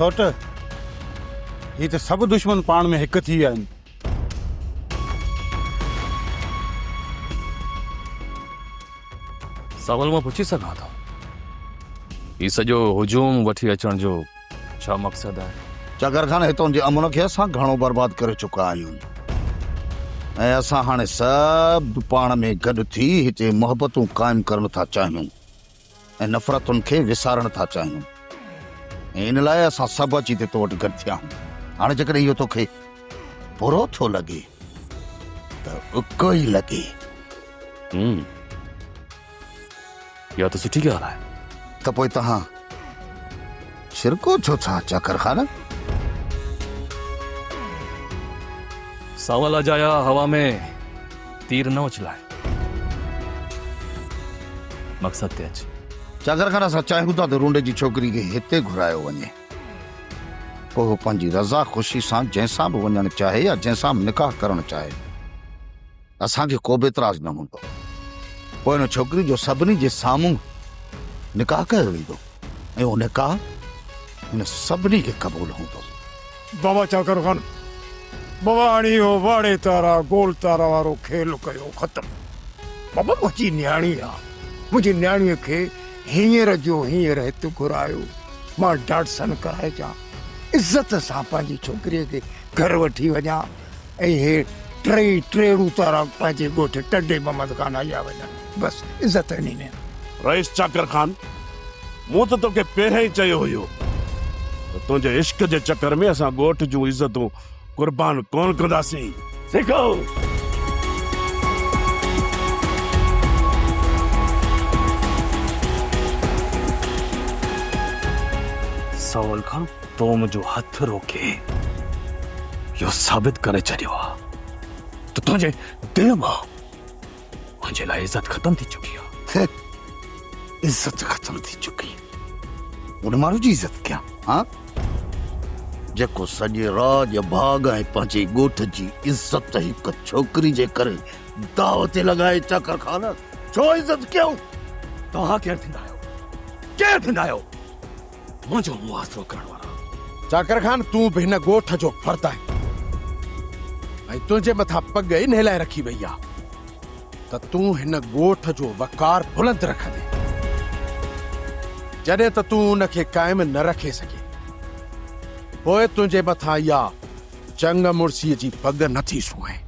سئوٽ، هي ته سڀ دشمن پاڻ ۾ هڪ ٿي ويا آهن. سانول مان پڇي سگهان ٿو، هي سڄو هجوم وٺي اچڻ جو ڇا مقصد آهي؟ چاڪر خان، هتان جي امن کي اسان گهڻو برباد ڪري چڪا آهيون ۽ اسان هاڻي سڀ پاڻ ۾ گڏ ٿي هتي محبتون قائم ڪرڻ ٿا چاهيون ۽ نفرتن کي وسارڻ ٿا چاهيون ۽ ان لاء اسان سڀ اچي هتي تو وٽ گڏ ٿيا آهيون. هاڻي جيڪڏهن اهو توکي برو ٿو لڳي ته اڪو ئي لڳي. اها ته سٺي ڳالهه آهي. ته پوء توهان ڇرڪو ڇو ٿا چاڪر خان؟ سانول اجايا هوا ۾ تير نه اڇلاء. مقصد تي اچ. چاڪر خان اسان چاهيون ٿا ته رونڊي جي ڇوڪري کي هتي گهرايو وڃي. پوء هو پنهنجي رضا خوشي سان جنهن سان به وڃڻ چاهي يا جنهن سان به نڪاح ڪرڻ چاهي. اسان کي ڪوبه اعتراض نه هوندو. پوء ان ڇوڪري جو سڀني جي سامهون نڪاح ڪيو ويندو ۽ اهو نڪاح هن سڀني کي قبول هوندو. بابا چاڪر خان، بابا هاڻي اهو واڙي تارا گول تارا وارو کيل ڪيو ختم. بابا منهنجي نياڻي آ، منهنجي نياڻيء کي هينئر جو هينئر هت گهرايو، مان ڊاٽسن ڪرائي اچان، عزت سان پنهنجي ڇوڪريء کي گهر وٺي وڃان. ۽ هي ٽئي ٽيڙو تارا پنهنجي ڳوٺ ٽنڊي محمد خان هليا وڃن. بس عزت انهي ۾ آهي. رئيس چاڪر خان، مون ته توکي پهريان ئي چيو هيو ته تنهنجي عشق جي چڪر ۾ اسان ڳوٺ جون عزتون قربان ڪونه ڪنداسين. سکو! سول خان تو منهنجو هٿ روڪي اهو ثابت ڪري ڇڏيو آهي ته تنهنجي دل مان منهنجي لاء عزت ختم ٿي چڪي آهي. عزت ختم ٿي چڪي؟ ان ماڻهو جي عزت ڪيان ها جيڪو سڄي راڄ ڀاڳ ۽ پنهنجي ڳوٺ جي عزت هڪ ڇوڪري جي ڪري داء تي لڳائي چاڪر خان ڇو عزت ڪيائون؟ توهان ڪير ٿيندا آهيو؟ ڪير ٿيندا آهيو؟ منهنجو محاصرو ڪرڻ وارا. چاڪر خان تون به هن ڳوٺ جو فرد آهين ۽ تنهنجي مٿان پڳ انهي لاء رکي وئي آهي ته تون هن ڳوٺ جو وقار بلند رکندين. جڏهن ته تون ان کي قائم نه رکي سگهين پوء تنهنجي مٿان اها چڱ مڙسيء جي پڳ نه ٿي سونهين.